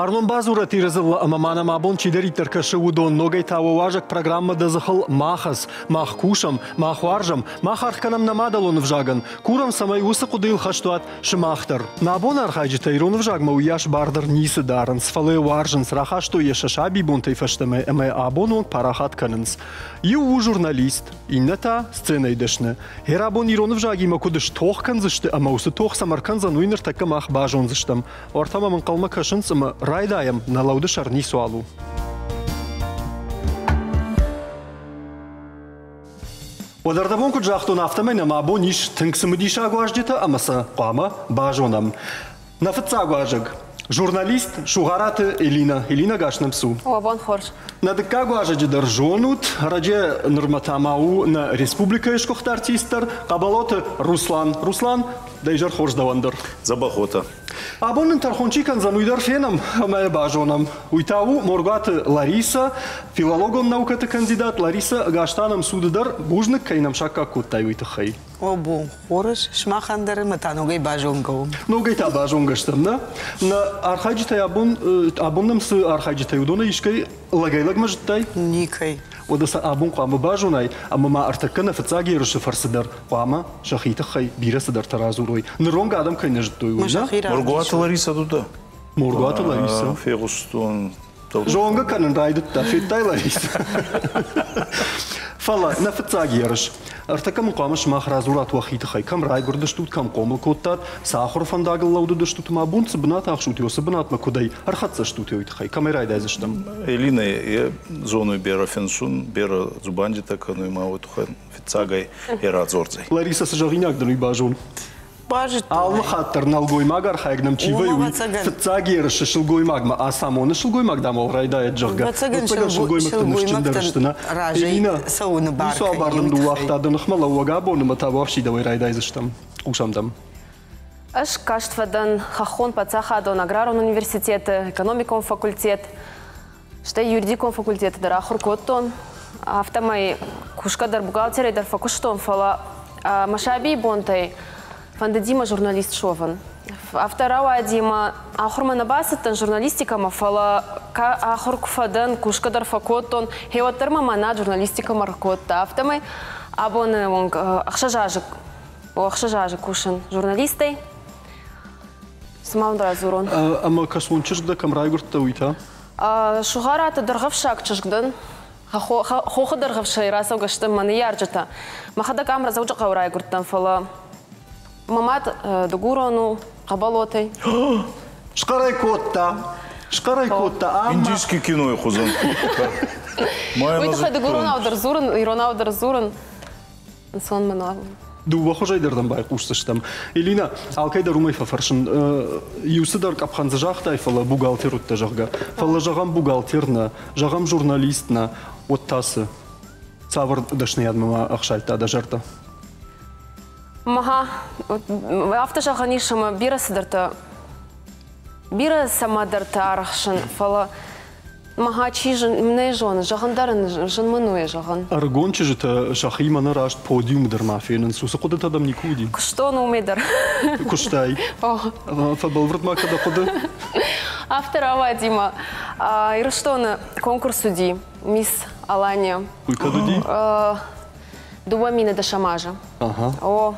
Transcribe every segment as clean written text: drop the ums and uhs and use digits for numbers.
Фарнон бадзурӕт Иры дзыллӕ ӕмӕ ма нӕм абон чидӕриддӕр кӕсы, уыдон ногӕй та уӕ уазӕг программӕ Дӕ дзыхыл ма хӕц, мах кусӕм, мах уарзӕм, мах аргъ кӕнӕм нӕ мадӕлон ӕвзагӕн, курӕм, цӕмӕй уыцы хъуыдыйыл хӕст уат сымах дӕр. Нӕ абоны архайджытӕ ирон ӕвзагмӕ уыйас бар дӕр ницы дарынц, фӕлӕ йӕ уарзынц, рахастой йӕ сӕ сабибонтӕй фӕстӕмӕ ӕмӕ йӕ абон онг парахат кӕнынц. Иу у журналист, иннӕ та сценӕйы дӕсны. Херабон ирон ӕвзагимӕ куыд стох кӕндзысты ӕмӕ уыцы тох цӕмӕ ӕркӕндзӕн, уый ныртӕккӕ мах базондзыстӕм. Уӕртӕ мӕм ӕнхъӕлмӕ кӕсынц ӕмӕ райдайӕм, нӕ лӕуды сӕр ницуал у. Уӕдӕрдӕбон куыд загътон, афтӕмӕй нӕм абон ис тынг цымыдисаг уазджытӕ ӕмӕ сӕ хъуамӕ базонӕм. Нӕ фыццаг уазӕг журналист Сугъараты Элина. Элина, гас нӕм цу. О, бон хорз. Нӕ дыккаг уазӕджы дӕр зонут, ӕрӕджы нырмӕ та ма у нӕ республикӕйы сгуыхт артист дӕр Хъӕбӕлоты Руслан. Руслан, дӕ изӕр хорз дӕуӕн дӕр. Дзӕбӕх уотӕ. Абон нын тӕрхон чи кӕндзӕн, уый дӕр фенӕм ӕмӕ йӕ базонӕм. Уый та у Моргуаты Ларисӕ, филологон наукӕты кандидат. Ларисӕ, ӕгас та нӕм цуды дӕр бузныг, кӕй нӕм саккаг кодтай, уый тыххӕй. О, бон хорз, сымахӕн дӕр ӕмӕ та ногӕй базонгӕ уӕм. Ногӕй та базонгӕ стӕм, нӕ? Нӕ архайджытӕй абон, абон нӕм цы архайджытӕй, уыдонӕй искӕй лӕгӕй-лӕгмӕ зыдтай? Никӕй. Уӕдӕ сӕ абон хъуамӕ базонай, ӕмӕ ма ӕртӕккӕ нӕ фыццаг ерысы фӕрцы дӕр хъуамӕ сӕхи тыххӕй бирӕ цыдӕртӕ радзурой. Ныронг адӕм кӕй нӕ зыдтой, уый, нӕ? Моргуаты Ларисӕ дудӕ? Моргуаты Ларисӕ. Фегъустон. Зонгӕ кӕнын райдыдта, федтай Ларисӕ? Фӕлӕ нӕ фыццаг ерыс. Ӕртӕккӕ мын хъуамӕ сымах радзурат уӕхи тыххӕй, кӕм райгуырдыстут, кӕм хъомыл кодтат, цы ахуыры фӕндагыл лӕуд уыдыстут ӕмӕ абон цы бынат ахсут, уыцы бынатмӕ куыдӕй ӕрхӕццӕ стут, уый тыххӕй. Кӕмӕй райдайдзыстӕм? Элина, е зонуй берӕ финсун, берӕ дзубандитӕ кӕнуй ма уой туххӕн фиццагӕй е радзордзӕй. Ларисӕ, цы зӕгъинаг дын уый базон. Базыдтон. Алы хатт дӕр нӕлгоймаг архайӕг нӕм чи вӕййы, уый фыццаг ерысы сылгоймагмӕ ацамоны сылгоймаг дам уал райдайӕд, зӕгъгӕ. Ӕвӕццӕгӕн, сылгоймӕгты ныфсджындӕр сты, нӕ? Разӕй цӕуыны бар Ницуал бар нын ныууагъта дӕ ныхмӕ лӕууӕг абон ӕмӕ та уӕхсидӕуӕй райдайдзыстӕм. Хъусӕм дӕм. Ӕз каст фӕдӕн Хӕххон паддзахадон аграрон университеты экономикон факультет. Стӕй юридикон факультеты дӕр ахуыр кодтон. Афтӕмӕй кусгӕ дӕр бухгалтерӕй дӕр фӕкуыстон, фӕлӕ мӕ сабийы бонтӕй фӕндыди мӕ журналист суӕвын. Афтӕ рауади мӕ ахуырмӕ нӕ бацыдтӕн журналистикӕмӕ, фӕлӕ ахуыр куы фӕдӕн, кусгӕ дӕр фӕкодтон, гъеуӕддӕр мӕ мӕнӕ журналистикӕмӕ ркодта. Афтӕмӕй абоны онг 6 азы кусын журналистӕй. Цы ма уын радзурон? Ӕмӕ кӕсон чызг дӕ кӕм райгуырдтӕ, уый та? Сугъараты дӕргъӕвсаг чызг дӕн. Хохы дӕргъӕвсӕй рацӕугӕ сты мӕ ныййарджытӕ. Мӕхӕдӕг ам Дзӕуджыхъӕуы райгуырдтӕн, фӕлӕ мӕ мад дыгурон у, Хъӕбӕлотӕй. Схъӕрӕй кодта. Схъӕрӕй кодта. Индийский кинойы хуызӕн. Уый тыххӕй дыгуронау дӕр дзурын, иронау дӕр дзурын. Ӕнцон мын у. Дыууӕ хуызӕй дӕр дӕм байхъусдзыстӕм. Элина, алкӕй дӕр уымӕй фӕфӕрсын. Иу цыдӕр къӕпхӕн дзы загътай, фӕлӕ бухгалтер уыдтӕ, зӕгъгӕ. Фӕлӕ зӕгъӕм бухгалтер нӕ, зӕгъӕм журналист нӕ, уӕд та цы? Цавӕр дӕсныйадмӕ ма ӕхсайдта дӕ зӕрдӕ? Мӕ афтӕ зӕгъӕн ис, ӕмӕ бирӕ цыдӕртӕ, бирӕ цӕмӕдӕртӕ арӕхсын, фӕлӕ Мӕ чи нӕ зоны, зӕгъын дӕр ын зын мын у зӕгъын. Ӕрыгон чызджытӕ сӕхимӕ нӕ раст подиумы дӕр ма фенынц. Уыцы хъуыдытӕ дӕм никуы уыди? Куыстон уымӕй дӕр. Куыстай? Фӕбӕлвырд ма кӕд хъуыды? Афтӕ рауади ма. Ирыстоны конкурс уыди Мисс Алания. Уый кӕд уыди? 2010 азы. О,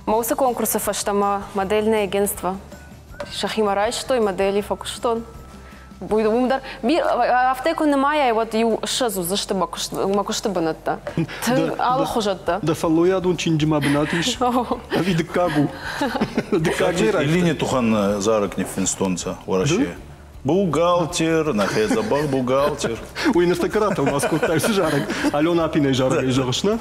мӕ уыцы конкурсы фӕстӕ мӕ модельное агентство сӕхимӕ райстой, модели фӕкуыстон. Уым дӕр афтӕ куы нымайай, уӕд иу 20 уыдзысты мӕ куысты бынӕттӕ. Тынг алыхуызӕттӕ. Дӕ фӕллойадон чиныджы ма бынат ис? Ӕви дыккаг у? Дыккаг Илини тухӕн зарӕг ниффинстонцӕ Уӕрӕсе. Бухгалтер, нӕхе дзӕбӕх бухгалтер. Уый ныртӕккӕ ратӕлмац кодтай уыцы зарӕг. Алена Апинайы зарӕгӕй зӕгъыс, нӕ?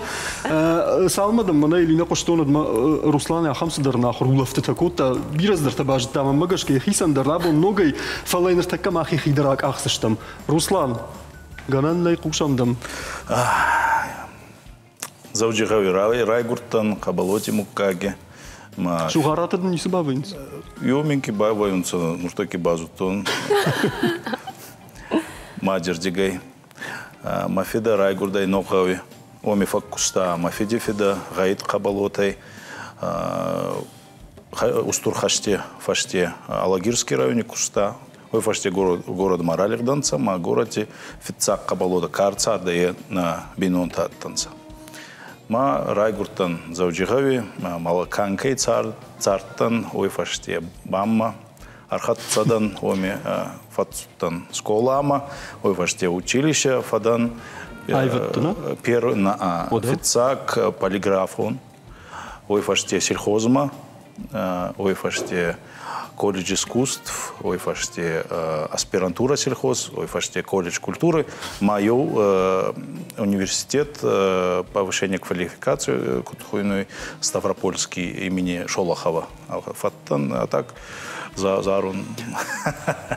Цалынмӕ дын мӕнӕ Элина хъуыстон, уӕдмӕ Руслан ахӕм цыдӕр нахуыр улӕфтытӕ кодта, бирӕ цыдӕртӕ базыдта, мӕнмӕ гӕсгӕ йӕхицӕн дӕр абон ногӕй, фӕлӕ ныртӕккӕ мах йӕхи дӕр акъахдзыстӕм. Руслан, гӕнӕн нӕй хъусӕм дӕм. Дзӕуджыхъӕуи райгурдтӕн Хъӕбӕлоти муггаги. Сугъараты дын ницы бавӕйынц? Ё минки бавӕйунцӕ, нуртӕкки базудтон. Мадирдигӕй. Мӕ фидӕ райгурдӕй Ноггъӕуи. Уоми фӕккуста мӕ фиди фидӕ Гъӕйт Хъӕбӕлотӕй. Устур хӕсти фӕсте Алагирский райони куста. Уой фӕсте городмӕ ралигъдӕнцӕ ма горӕти фиццаг хъӕбӕлодӕ ка ӕрцардӕй, е нӕ бийнонтӕ адтӕнцӕ. Ма райгурдтӕн Дзӕуджигъӕуи, Малаканкӕй цардтӕн, уой фӕсте бамма ӕрхӕццӕ дӕн, уоми фӕццудтӕн скъоламӕ, уой фӕсте училище фӕдӕн. Айвӕдтӕ, Первый, фиццаг полиграфон, уой фӕсте сельхозмӕ, уой фӕсте колледж искусств, уой фӕсте аспирантура сельхоз, уой фӕсте колледж культуры, ма еу университет повышения квалификации, куд хуйнуй, Ставропольский имени Шолохова. Фӕдтӕн, а так зарун.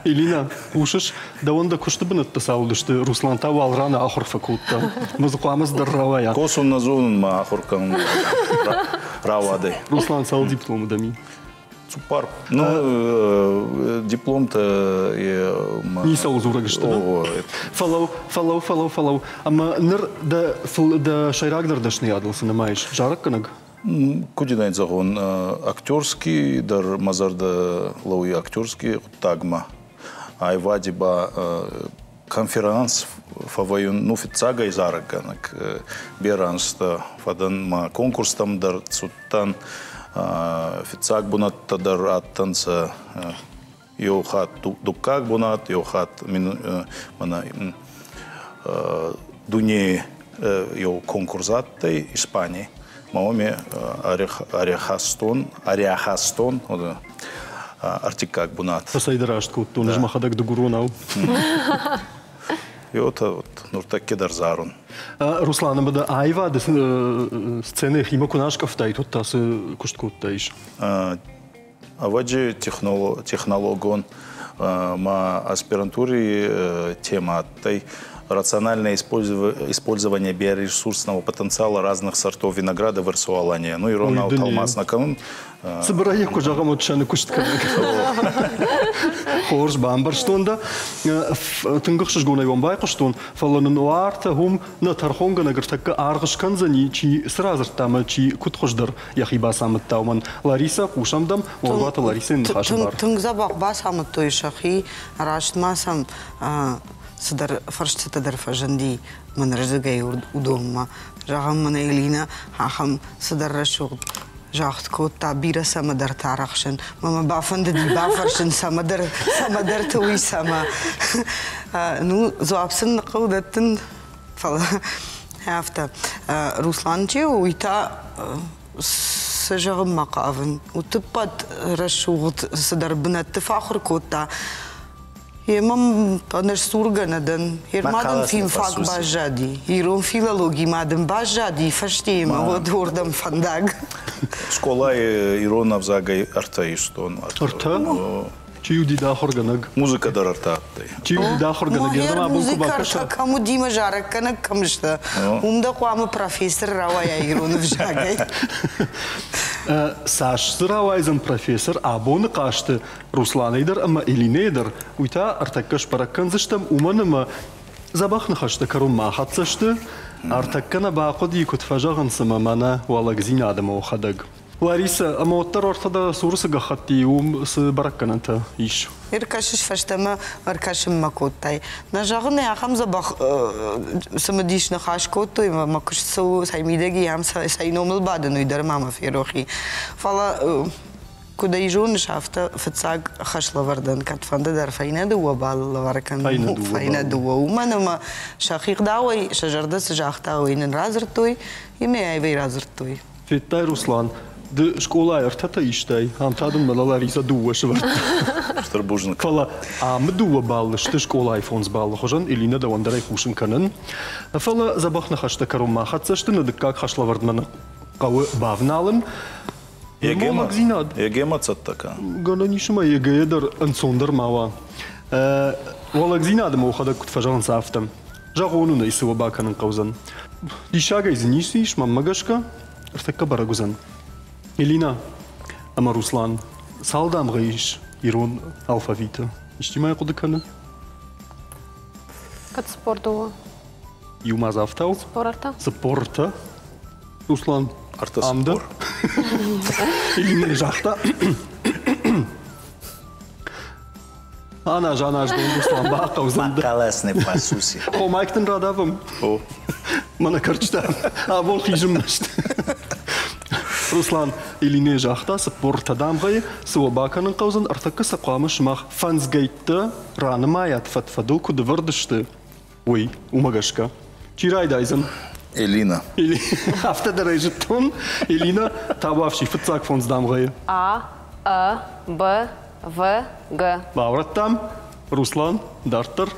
Элина, хъусыс, дӕуӕн дӕ куысты бынӕттӕ цал уыдысты, Руслан та уал раны ахуыр фӕкодта. Мӕ дзы хъуамӕ цыдӕр рауайа. Косун нӕ зонун, ма ахур кӕнун рауадӕй. Руслан, цал дипломы дӕм и? Цуппар. Ну, дипломтӕ Ницӕуыл дзурӕг сты. Фӕлӕу, фӕлӕу, фӕлӕу, фӕлӕу. Ӕмӕ ныр дӕ, дӕ сӕйрагдӕр дӕсныйадыл цы нымайыс? Зарӕггӕнӕг? Куд ин зӕгъон, актерский дӕр мӕ зӕрдӕ лӕууй актерский гъуддагмӕ. Айвади ба конференц фӕвӕйун, ну, фиццагӕй зарӕггӕнӕг берӕ ӕнзтӕ фӕдӕн ма конкурстӕм дӕр цудтӕн, фиццаг бунӕттӕ дӕр адтӕнцӕ еу хатт дуккаг бунат, еу хатт мӕнӕ дуйней еу конкурс адтӕй Испаний. Ма уоми ӕрихӕстон, ӕрихӕстон ӕртиккаг бунат. Фӕцӕйдӕр раст кодтон, ӕз мӕхӕдӕг дыгуронау. Йотӕ вот нуртӕкки дӕр зарун. Руслан, ӕмӕ дӕ аивады сценӕйы химӕ куы нӕ аскъӕфтаид, уӕд та цы куыст кодтаис? Ӕвӕджи технологон ма аспирантури тема адтӕй рациональное использование биоресурсного потенциала разных сортов винограда в РСУ-Алания. Ну, иронау тӕлмац нӕ кӕнун. Цыбырӕй куы зӕгъӕм, уӕд сӕны куыст кӕнӕг. Хорз, бамбӕрстон дӕ. Тынг ӕхсызгонӕй уӕм байхъуыстон, фӕлӕ нын уартӕ уым нӕ тӕрхонгӕнӕг ӕртӕккӕ аргъ скӕндзӕни, чи цы радзырдта ӕмӕ чи куыд хуыздӕр йӕхи бацамыдта, уымӕн. Ларисӕ, хъусӕм дӕм, Уӕлвӕты Ларисӕйы ныхасы бар. Тынг дзӕбӕх бацамыдтой сӕхи, раст ма сӕм цыдӕр фӕрстытӕ дӕр фӕзынди мӕнырдыгӕй уыдонмӕ. Зӕгъӕм, мӕнӕ Элинӕ ахӕм цыдӕр рӕсугъд загъд кодта, бирӕ цӕмӕдӕрты арӕхсын. Мӕ мӕ бафӕндыди бафӕрсын, цӕмӕдӕр, цӕмӕдӕрты уый цӕмӕ. Ну, дзуапп сын хъӕуы дӕттын, фӕлӕ афтӕ. Руслан чи у, уый та цы зӕгъынмӕ хъавын? Утыппӕт рӕсугъд цыдӕр бынӕтты фӕахуыр кодта. Емӕ ӕнӕсдзургӕ нӕ дӕн. Ерма дын филфак баззади. Ирон филологи ма дын баззади фӕстейы уӕд уордӕм фӕндаг. Скъолайы ирон ӕвзагӕй ӕртӕ истон. Ӕртӕ? Чи уыди дӕ ахуыргӕнӕг? Музыкӕ дӕр ӕртӕ адтӕй. Чи уыди дӕ ахуыргӕнӕг? Йӕ абон куы бакӕса. Кӕм уыди мӕ зарӕггӕнӕг кӕм сты, уым дӕ хъуамӕ профессор рауайа ирон ӕвзагӕй. Цас дзы рауайдзӕн профессор абоны хъазты Русланӕй дӕр ӕмӕ Элинӕйы дӕр, уый та ӕртӕккӕ сбӕрӕг кӕндзыстӕм, уымӕн ӕмӕ дзӕбӕх ныхӕстӕ кӕронмӕ ахӕццӕ сты. Ӕртӕккӕ нӕ бахъуыди, куыд фӕзӕгъынц, ӕмӕ мӕнӕ уӕлӕгдзинад ӕмӕ уӕхӕдӕг. Ларисӕ, ӕмӕ уӕддӕр уӕртӕ дӕ цуры цы гӕххӕтт и, уым цы бӕрӕггӕнӕнтӕ ис? Ӕркӕсыс фӕстӕмӕ, ӕркӕсынмӕ кодтай. Нӕ зӕгъын, ахӕм дзӕбӕх цымыдис ныхас кодтой, мӕ куыст цы у, цӕй мидӕг и ам, цӕй номыл бадын, уый дӕр ма мӕ ферох и. Фӕлӕ куыд ӕй зоныс, афтӕ фыццаг хӕслӕвӕрдӕн кӕдфӕнды дӕр фӕйнӕ дыууӕ баллы лӕвар кӕн, фӕйнӕ дыууӕ. Уымӕн ӕмӕ сӕхи гъдауӕй сӕ зӕрдӕ цы загъта, уый нын радзырдтой, ӕмӕ аивӕй радзырдтой. Федтай, Руслан, ды скъолайы ӕртӕтӕ истай, ам та дын мӕнӕ Ларисӕ дыууӕ сывӕрдта. Стыр бузныг. Фӕлӕ амы дыууӕ баллы сты скъолайы фондз баллы хуызӕн, Элинӕ дӕуӕн дӕр ӕй хъусын кӕнын. Фӕлӕ дзӕбӕх ныхӕстӕ кӕронмӕ ахӕццӕ сты, нӕ дыккаг хӕслӕвӕрдмӕ нӕ хъӕуы бавналын. Монологдзинад. ЕГЭ-мӕ цӕттӕ кӕн. Гӕнӕн ис ӕмӕ ЕГЭ-йӕ дӕр ӕнцондӕр ма уа. Уӕлӕгдзинад ӕмӕ уӕхӕдӕг куыд фӕзӕгъынц, афтӕ. Зӕгъон уын ӕй, цы уӕ бакӕнын хъӕудзӕн. Диссагӕй дзы ницы ис, мӕнмӕ гӕсгӕ, ӕртӕккӕ бӕрӕг уыдзӕн. Элина ӕмӕ Руслан, цал дамгъӕ ис ирон алфавиты? Исчи ма йӕ хъуыды кӕны? Кӕд 42. Иу ма дзы афтау? 43. 43. Руслан, ам дӕр? Элина загъта. Аназ, аназ, дон Руслан, бахъӕудзӕн. Мӕ хъӕлӕс не фӕсуси. О, майк дын радавӕм. О. Мӕнӕ кӕрчытӕ абон хизынмӕ сты. Руслан Элине загъта, 43 дамгъӕйы, цы уӕ бакӕнын хъӕудзӕн, ӕртӕккӕ сӕ хъуамӕ сымах фӕндзгӕйттӕ ранымайат, фӕд-фӕдыл куыд ӕвӕрд сты, уый, уымӕ гӕсгӕ. Чи райдайдзӕн? Элина. Афтӕ дӕр ӕй зыдтон. Элина, табуафси, фыццаг фондз дамгъӕйы. А, Ӕ, Б, В, Г. Баурӕдтам. Руслан, дарддӕр.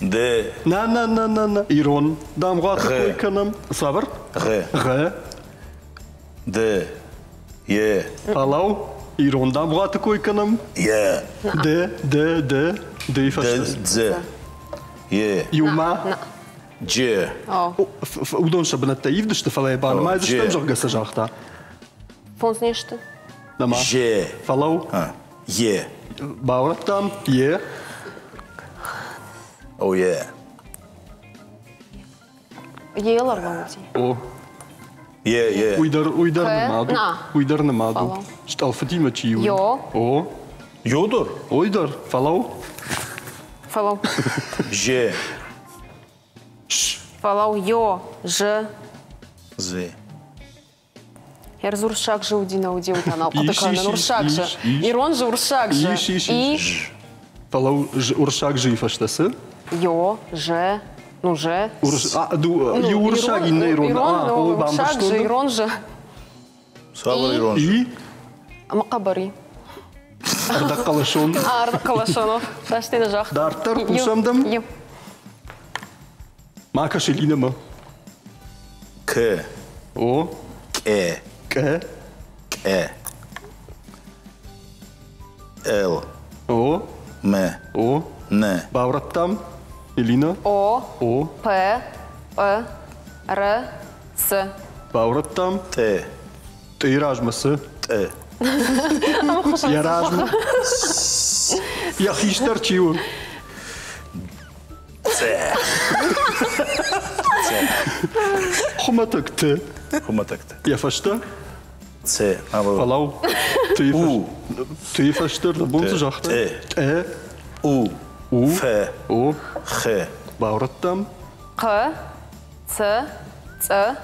Д. На, на, на, на, на. Ирон дамгъуаты кой кӕнӕм. Цавӕр? Гъ. Гъ. Д. Е. Фӕлӕу, ирон дамгъуаты кой кӕнӕм. Е. Д, Д, Д, Д-йы фӕстӕ. Д, Е. Иумӕ. Дж. Уыдон сӕ бынӕттӕ ивдысты, фӕлӕ йӕ банымайдзыстӕм, зӕгъгӕ сӕ загъта. Фондз не сты. Нӕма. Ж. Фӕлӕу. Е. Баурӕдтам. Е. О, е. Ейыл ӕрлӕууыди. О. Е, е. Уый дӕр, уый дӕр нымад у. Уый дӕр нымад у. Стъӕлфытимӕ чи у? Йо. О. Йо дӕр? Ой дӕр. Фӕлӕу. Фӕлӕу. Же. Фӕлӕу. Йо. Ж. З. Ӕрдз урссаг же уыди, нӕ уыди, уый та нал хъуыды кӕнын. Урссаг же. Ирон же, урссаг же. Ис, ис, ис. Фӕлӕ уырыссаг жы фӕстӕ цы? Ё, ж, ну ж. Иу уырыссаг, иннӕ ирон. Ирон, уырыссаг же, ирон же. Цавӕр ирон же? И? Ӕмӕ хъӕбӕр и. Ӕрдӕгхъӕлӕсон. Ӕрдӕгхъӕлӕсон. Фӕсте нӕ загъта. Дарддӕр хъусӕм дӕм? Ма кӕс Элинӕмӕ. К. О. К. К. К. Л. О. М. О. Н. Баурӕдтам. Элина. О. О. П. П. Р. С. Баурӕдтам. Т. Тъйы размӕ цы? Т. Йӕ размӕ. Йӕ хистӕр чи у? Ц. Хуымӕтӕг Т. Хуымӕтӕг Т. Йӕ фӕстӕ? Ц. Фӕлӕу. У. Ты фӕстӕ бон цы загъта? Т. Т. У. У. Ф. О. Х. Баурӕдтам. Х. Ц. Ц.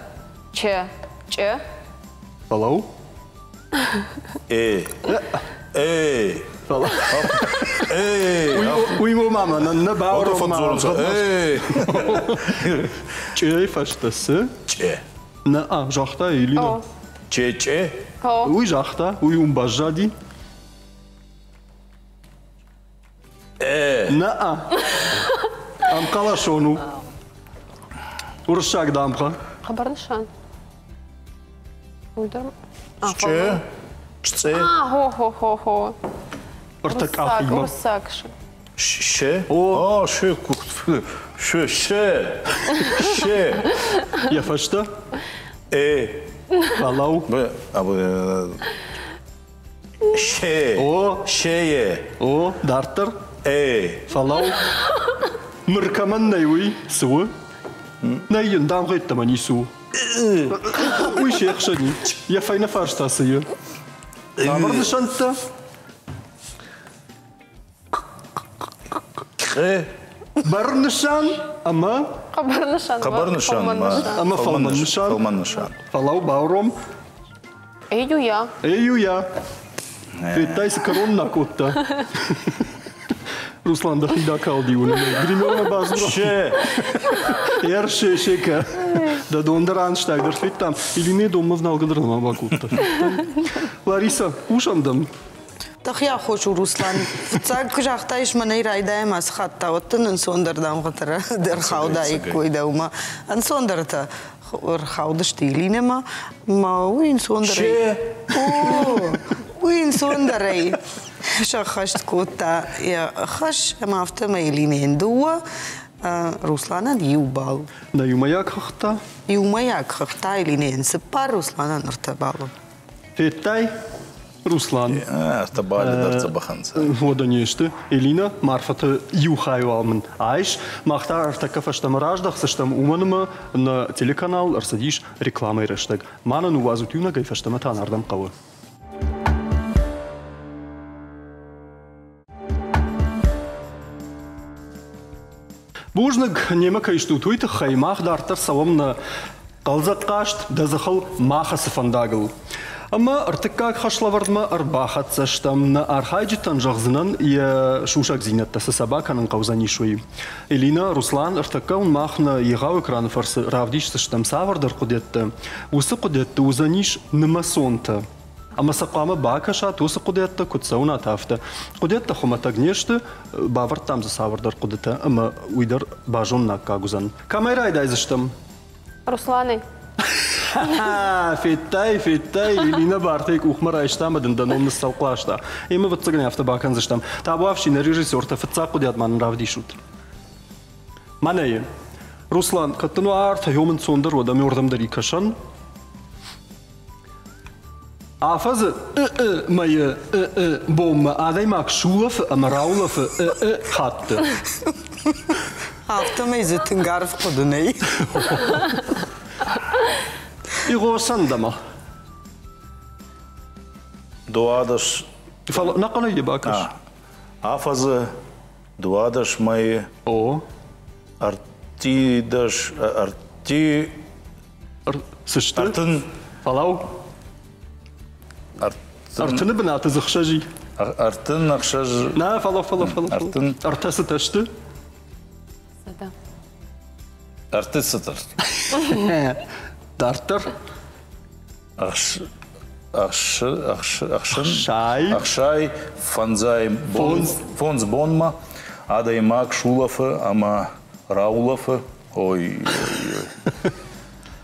Ч. Ч. Фӕлӕу. Э. Э. Фӕлӕ. Э. Уый ма мӕнӕн нӕ бауромма. Э. Чъейы фӕстӕ цы? Чъе. Нӕ, загъта Элина. Че-че? Уый загъта, уый уым баззади. Э. Нӕ, ӕмхъӕлӕсон у. Уырыссаг дамгъӕ. Хъӕбӕр нысан. Уый дӕр. Че? Чце? А, хо-хо-хо-хо. Ӕртӕ къахимӕ. Уырыссаг. Ше? О, ше, ше, ше, ше. Йӕ фӕстӕ? Э. Фӕлӕу. Ше. О. Шее. О, дарддӕр. Э. Фӕлӕу. Мыр кӕмӕн нӕй, уый цы у? Нӕй йын дамгъӕйттӕмӕ ницы у. Уый се хсӕн и. Йӕ фӕйнӕ фарста цы и? Цавӕр нысӕнттӕ? Бӕрнысан ӕмӕ Хъӕбӕр нысан. Хъӕбӕр нысан ӕмӕ фӕлмӕн нысан. Фӕлмӕн нысан. Фӕлӕу, бауром. Эйюя. Эйюя. Федтай, цы кӕрон нӕ кодта. Руслан дӕхи дакалди уынӕй. Гримермӕ бадзура. Ше. Ӕрше, шека. Дӕ дон дӕр анстаг дӕр федтам. Или не донмӕ вналгӕ дӕр нӕма бакодта. Лариса, хъусӕм дӕм. Дӕхи аххос у, Руслан. Фыццаг куы загътаис, мӕнӕй райдайӕм ацы хатт та, уӕд дын ӕнцондӕр дамгъӕтӕ ӕрхаудаиккой дӕумӕ. Ӕнцондӕртӕ ӕрхаудысты Илинӕмӕ, ма уый ӕнцондӕрӕй... О, уый ӕнцондӕрӕй сӕххӕст кодта йӕ хӕс, ӕмӕ афтӕмӕй Илинӕйӕн дыууӕ, Русланӕн иу балл. Нӕ иумӕйаг хыгъдтӕ? Иумӕйаг хыгъдтӕ Илинӕйӕн цыппар, Русланӕн ӕртӕ баллы. Федтай, Руслан? Ӕртӕ баллы дӕр дзӕбӕхӕн Уӕдӕ не сты. Элина, Марфаты иу хай уал мын айс. Мах та ӕртӕккӕ фӕстӕмӕ раздӕхдзыстӕм, уымӕн ӕмӕ нӕ телеканал ӕрцыдис рекламӕйы рӕстӕг. Ма нӕ ныууадзут иунӕгӕй, фӕстӕмӕ та нардӕм хъӕуы. Бузныг, немӕ кӕй стут, уый тыххӕй мах дарддӕр цӕуӕм нӕ хъӕлдзӕг хъазт дӕ дзыхыл ма хӕцы фӕндагыл. Ӕмӕ ӕртыккаг хӕслӕвӕрдмӕ ӕрбахӕццӕ стӕм. Нӕ архайджытӕн зӕгъдзынӕн йӕ сусӕгдзинӕдтӕ цы сӕ бакӕнын хъӕудзӕнис, уый. Элина, Руслан, ӕртӕккӕ уын мах нӕ егъау экраны фӕрцы равдисдзыстӕм цавӕрдӕр хъуыдыйӕдтӕ. Уыцы хъуыдыйӕдты уыдзӕнис нымӕцонтӕ. Ӕмӕ сӕ хъуамӕ бакӕсат, уыцы хъуыдыйӕдтӕ куыд цӕуынат, афтӕ. Хъуыдыйӕдтӕ хуымӕтӕг не сты, бавӕрдтам дзы цавӕрдӕр хъуыдытӕ ӕмӕ уый дӕр базоныны аккаг уыдзӕн. Кӕмӕй райдайдзыстӕм? Русланӕй. Федтай, федтай, Элина бартӕй къухмӕ райста ӕмӕ дын дӕ ном ныссӕлхъ ласта. Ӕмӕ ӕвӕццӕгӕн афтӕ бакӕндзыстӕм. Табуафси, нӕ режиссертӕ фыццаг хъуыдыйад ма нын равдисут. Мӕнӕ Руслан, кӕд дын уа ӕртӕ ӕнцондӕр уӕд ӕмӕ уырдӕм дӕр и кӕсӕн. Афӕдзы мӕйы бонмӕ адӕймаг сулӕфы ӕмӕ раулӕфы хатты. Афтӕмӕй дзы тынг арф хъуыды нӕй. Игъосӕндӕмӕ. Дуадӕс. Фӕлӕ нӕхъӕнӕй йӕ бакӕс. Афӕдзы дуадӕс мӕйы. О. Ӕртидӕс ӕрти Цы сты? Ӕртын. Фӕлӕу. Ӕртыны бынаты дзы хсӕз и. Ӕртын ӕхсӕз. Нӕ, фӕлӕ, фӕлӕ, фӕлӕ. Ӕртын. Ӕртӕ цытӕ сты? Сӕдӕ. Ӕртӕ цытӕ. Дарддӕр. Ӕхсай. Ӕхсай фӕндзай фондз бонмӕ адӕймаг сулӕфы ӕмӕ раулӕфы. Ой, ой,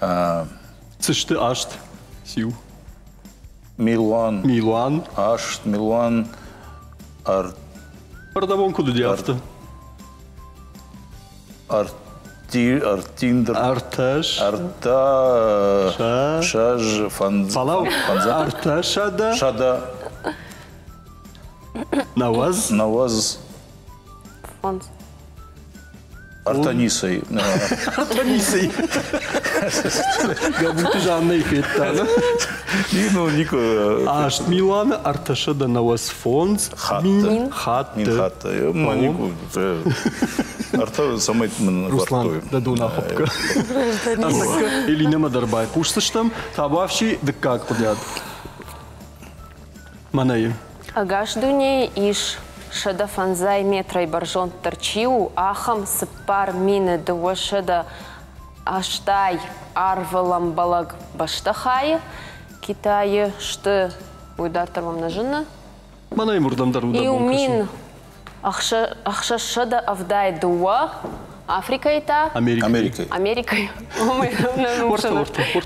ой. Цы сты аст? Сиу. Милуан. Милуан. Аст милуан. Ӕрдӕбон куыд уыди афтӕ? Ӕрти, ӕртиндр. Ӕртӕс. Ӕртӕ. Сӕз. Фӕндз. Фӕлӕу. Ӕртӕ сӕдӕ. Сӕдӕ. Науӕдз. Науӕдз. Фондз. Артанисӕй. Артанисӕй. Гӕбуты Жаннӕйы федта. Ну, нико. Аст милуаны ӕртӕсӕдӕ нӕуӕдз фондз хатты. Хатты. Мин хатты. Ма нико. Ӕртӕ цӕмӕй мын Руслан, дӕ дон ахуыппка. Ӕртӕккӕ Элинӕмӕ дӕр байхъусдзыстӕм. Табуафси дыккаг хъуыдиад. Мӕнӕй. Ӕгас дунейы ис 105 метрӕй бӕрзонддӕр чи у, ахӕм 4280 арвылӕмбӕлӕг бӕстыхайы. Китайы сты, уый дарддӕр мӕм нӕ зыны. Мӕнӕй уырдӕм дӕр Иу мин 672, Африкӕйы та? Америкӕйы. Америкӕйы.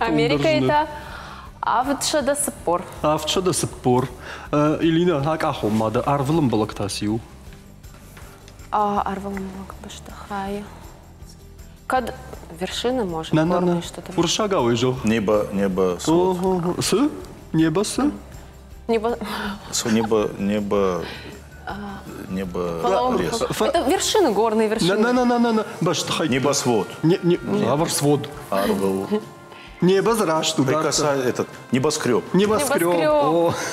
Америкӕйы та 740. 740. Элина, акъахон ма дӕ арвыл ӕмбӕлӕг та циу? Арвыл ӕмбӕлӕг бӕстыхайы. Кӕд вершины, может, На, на, на. Уырыссагау ӕй зӕгъ. Небо, небо, Цы? Небо цы? Небо... Небо, небо, небо, лес. Это вершины, горные вершины. На, на, на, на, на, бӕстыхай. Небосвод. Не, не, свод. Арвыл. Небо раст Прикасай этот небоскреб. Небоскреб.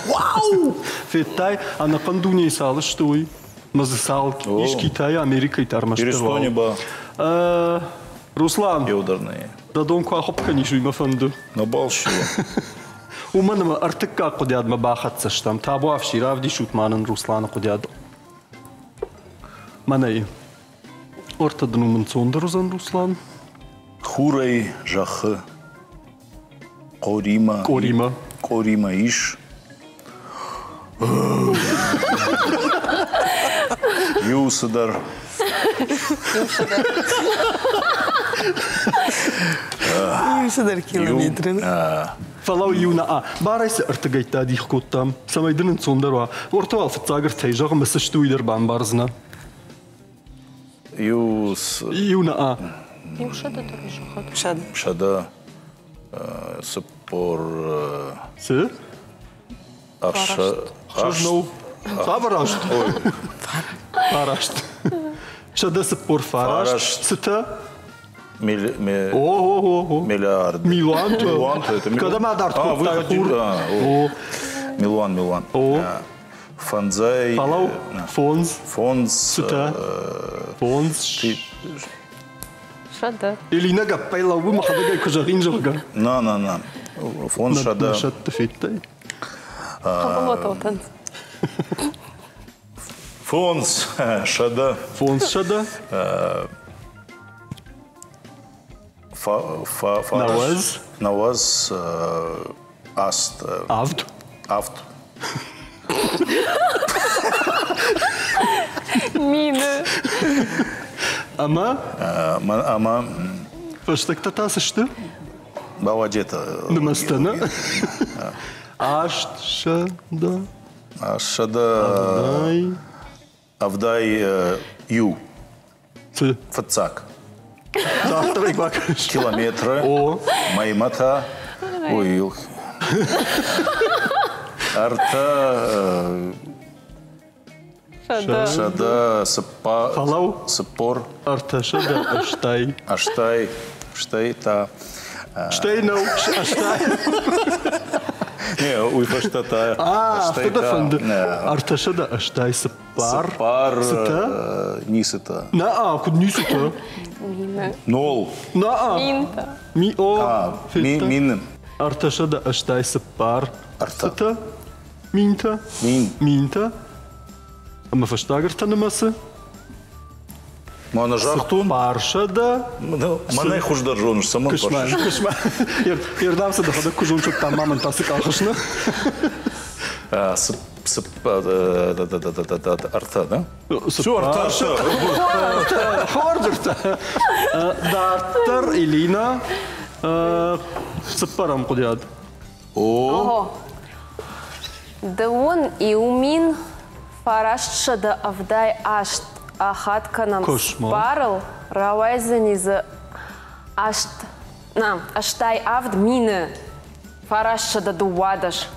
Вау! Федтай, ӕнӕхъӕн дунейы цал сты уый? Мӕ дзы цал ис Китайы, Америкӕйы та ӕрмӕстдӕр. Пересто небо. Руслан, Еударные. дӕ дон куы ахуыпп кӕнис, уый мӕ фӕнды. Набалщила. Уымӕн ӕмӕ ӕртыккаг хъуыдиадмӕ бахӕццӕ стӕм. Табуафси, равдисут ма нын Русланы хъуыдиад. Мӕнӕй. Ортӕ дын уым ӕнцондӕр уыдзӕн, Руслан? Хурӕй зӕххы къоримӕ Къоримӕ. Къоримӕ ис. Иу цыдӕр. Иу цыдӕр километры. Фӕлӕ иу нӕ барӕй цы ӕртыгӕйттӕ адих кодтам, цӕмӕй дын ӕнцондӕр уа. Ортӕ уал фыццаг ӕртӕй зӕгъ ӕмӕ цы сты, уый дӕр бамбардзынӕ. Иу Иу нӕ Иу сӕдӕ дӕр зӕгъӕд. Сӕдӕ. Сӕдӕ цыппор Цы? Ӕхсӕз нӕу. Цавӕр аст? Фараст. 149. Цытӕ? Миллиард. Милуантӕ. Милуантӕ. Кӕдӕм адард кодтай хур? Милуан, милуан. Фӕндзай. Фӕлӕу, фондз. Фондз. Цытӕ? Фондз. Сӕдӕ. Элина гӕппӕй лӕууы, мӕхӕдӕг ӕй куы зӕгъин, зӕгъгӕ. На, на, на. Фондз сӕдӕ. Сӕдты федтай? Хъӕбылотӕн. 500. 500? Науӕдз? Науӕдз аст. Авд? Авд. Мины. Ӕмӕ? Ӕмӕ? Фӕстӕгтӕ та цы сты? Бауаджетӕ. Нымӕцтӕ, нӕ? 800. 800. 71. Цы? Фыццаг. Завтра бакӕс. Километры. О. Мӕймӕ та. Ой, ӕртӕ 104. Фӕлӕу. 40. 380. Ӕстай. Стӕй та. Стӕй нӕу, ӕстай. Не, уый фӕстӕ та. Афтӕ дӕ фӕнды. 384. Цыппар. Цытӕ? Ницытӕ. На, куыд ницытӕ? Нол. На. Минтӕ. Ми о. Мин. 384. Ӕртӕ. Цытӕ? Минтӕ. Мин. Минтӕ. Ӕмӕ фӕстаг ӕртӕ нымӕцы? Мӕнӕ загътон. Парсӕдӕ. Мӕнӕй хуыздӕр зоныс, цӕмӕн фӕрсыс? Кысмӕ. Ердам цы дӕхӕдӕг куы зоныс, уӕд ма мӕн та цы къахыс, нӕ? Ӕртӕ, да? Все, ӕртӕ, ӕртӕ. Хорз ӕртӕ. Дарддӕр Элина цыппӕрӕм хъуыдыйад. О. Дыууын 1978 ахат кӕнӕм цыппарыл, рауайдзӕни дзы аст, на, 87 912.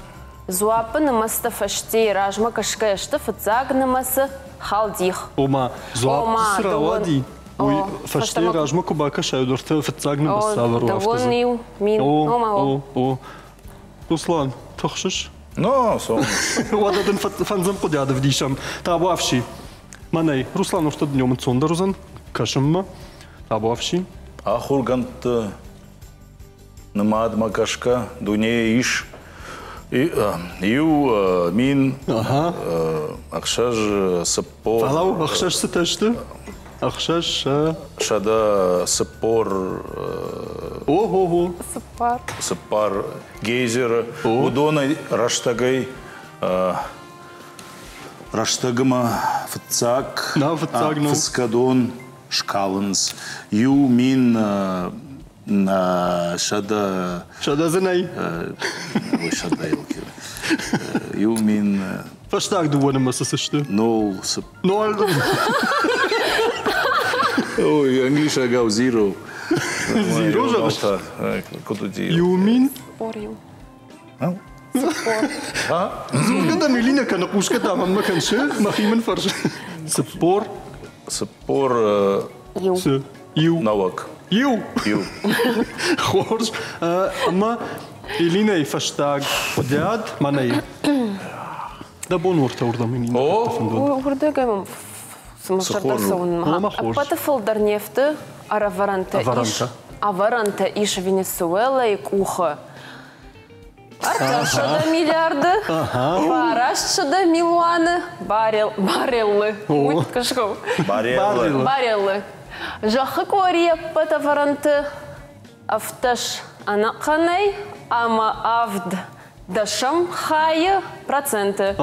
Дзуаппы нымӕцтӕ фӕстейы размӕ кӕсгӕйӕ сты фыццаг нымӕцы халдих. Ома, дзуапп цы рауади, уый фӕстейы размӕ куы бакӕсай, уӕд ӕртӕ фыццаг нымӕц цавӕр у, афтӕ Дыууын иу мин. О, о, о. Руслан, тыхсыс? Но, сон. Уӕдӕ дын фӕндзӕм хъуыдыйад ӕвдисӕм. Табуафси. Мӕнӕй, Руслан, уӕртӕ дын ӕнцондӕр уыдзӕн кӕсынмӕ. Табуафси. Ахуыргӕндты нымадмӕ гӕсгӕ дунейы ис иу мин 6 40. Фӕлӕу, ӕхсӕз цытӕ сты? Ӕхсӕз 140. О-хо-хо. Цыппар. Цыппар гейзеры. Уыдонӕй рӕстӕгӕй рӕстӕгмӕ фыццаг На, фыццаг нӕу. фыцгӕдон скалынц. Иу мин 100. Сӕдӕ дзы нӕй. Ой, сӕдӕ 1 000. Фӕстаг дыууӕ нымӕцы цы сты? Нол. Ноль. Ой, англисагау zero. Zero зӕгъыс? Куыд уыди? 1000? 41. Дзургӕ дӕм Элина кӕны, хъусгӕ дӕм мӕнмӕ кӕнсы, мӕхи мын фӕрсы. 40. 40. Иу. Цы? Иу. Нӕуӕг. Иу. Иу. Хорз. Ӕмӕ Элинӕйы фӕстаг хъуыдиад мӕнӕй. Дӕ бон уӕртӕ уырдӕм Элинӕ. О! Уырдыгӕй мӕм цыма Цы сӕрдар хорз у. цӕуынмӕ. Ӕмӕ хорз. Ӕппӕты фылдӕр нефты ӕрӕвӕрӕнтӕ ис Ӕвӕрӕнтӕ. ӕвӕрӕнтӕ ис Венесуэлӕйы къухы. 300 миллиарды, 900 милуаны барел, бареллы. Уый кӕсгӕ. Бареллы. Бареллы. Зӕххы къорийы ӕппӕт ӕвӕрӕнты ӕфтӕс ӕнӕхъӕнӕй ӕмӕ авд дӕсӕм хайы проценты.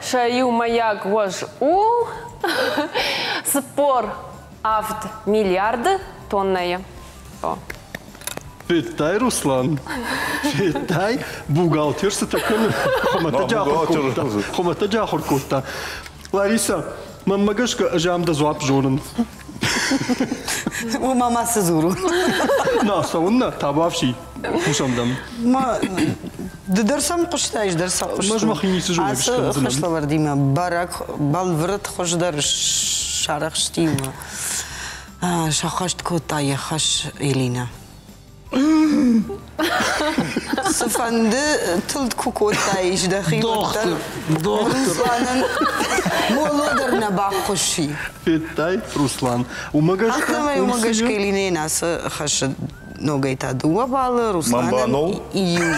Сӕ иумӕйаг уӕз у 47 миллиарды тоннӕйы. О. Федтай, Руслан? Федтай? Бухгалтер цытӕ кӕны? Хуымӕтӕджы ахуыр кодта. Хуымӕтӕджы ахуыр кодта. Лариса, мӕнмӕ гӕсгӕ ӕз ам дӕ дзуапп зонын. Уымӕ ма цы дзурон? На, цӕуыннӕ, табуафси, хъусӕм дӕм. Ма, ды дӕр сӕм хъуыстай, ӕз дӕр сӕ хъуыстон. Ӕз мӕхи ницы зонӕг Ацы скӕндзынӕн. хӕслӕвӕрдимӕ бӕрӕг бӕлвырд хуыздӕр сарӕхсти ӕмӕ сӕххӕст кодта йӕ хӕс Элинӕ. Цыфӕнды тылд куы кодтаис дӕхи, уӕддӕр Русланӕн молло дӕр нӕ баххуысси. Федтай, Руслан? Уымӕ гӕсгӕ Афтӕмӕй уымӕ гӕсгӕ Элинӕйӕн ацы хӕсы ногӕй та дыууӕ баллы, Русланӕн иу